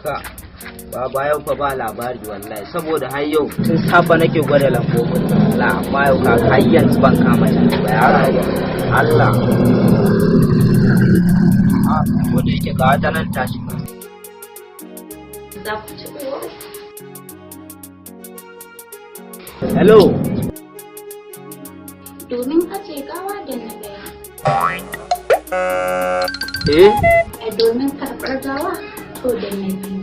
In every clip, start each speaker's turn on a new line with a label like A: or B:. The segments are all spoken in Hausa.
A: Ka ba yau fa ba labari wallahi, saboda har yau tun safe nake gwada lambobin nan wallahi, amma yau ka har yanzu ban kama ta ba. Ya Allah, a ko da yake ga wata nan ta shiga.
B: Za ku ci uwar.
A: Hello.
B: Domin aje gawa, da na ɗaya.
A: Eh.
B: A domin karɓar gawa, to da na biyu.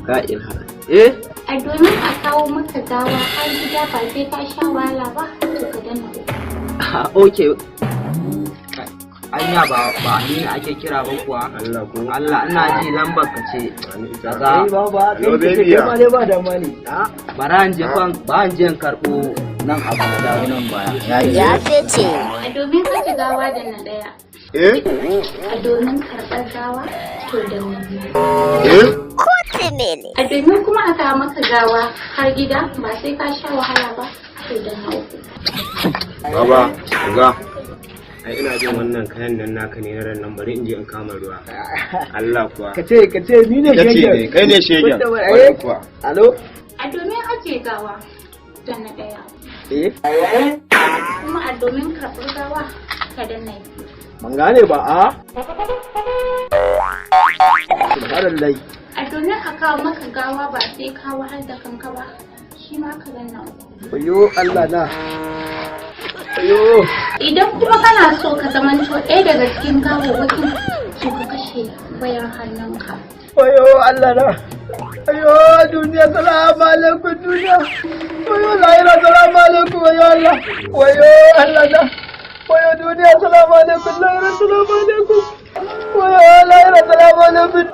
A: Ka ilha, eh.
B: A domin a kawo maka gawa har gida ba sai ka sha wahala ba, to ka danna uku.
A: Okay, anya ba ni ne ake kira ba kuwa?
C: Allah ko.
A: Allah, ina ji lambar ka ce daga
D: Kai ba ba
C: Hello,
D: kai
C: baby.
D: kai ma dai ba dama ne.
A: Bara an je fan ba an je in karɓo nan abu na dawo nan baya yayi.
E: Ya fice.
B: A domin aje gawa, da na ɗaya.
C: Eh.
B: A domin karɓar gawa, to da na biyu.
C: Eh.
E: Kote mele.
B: A domin kuma a kawo maka gawa har gida ba sai ka sha wahala ba, to da na uku.
C: Baba, ga. Ai ina jin wannan kayan nan naka ne na ran nan, bari in je in kama ruwa. Allah kuwa.
D: Ka ce ni ne
C: Kace
D: shegen.
C: ne, kai ne shegen.
D: Wanda
C: Kwarai
D: eh.
C: kuwa.
D: Alo.
B: A domin aje gawa, da na ɗaya.
D: Eh.
B: Kuma a domin karɓar gawa, ka danna biyu.
D: Ban gane ba a. Subhanallah.
B: A domin a kawo maka gawa ba sai ka wahal da kanka ba, shi ma ka danna uku.
D: Wayo Allah na. Wayo.
B: Idan kuma kana so ka zamanto ɗaya daga cikin gawawwakin, to ka kashe wayar hannunka.
D: Wayo Allah na. Wayo duniya, salamu alaikum duniya. Wayo lahira, salamu alaikum, wayo Allah. Wayo Allah na. Wayo duniya, salamu alaikum, lahira, salamu alaikum. Wayo lahira, salamu alaikum.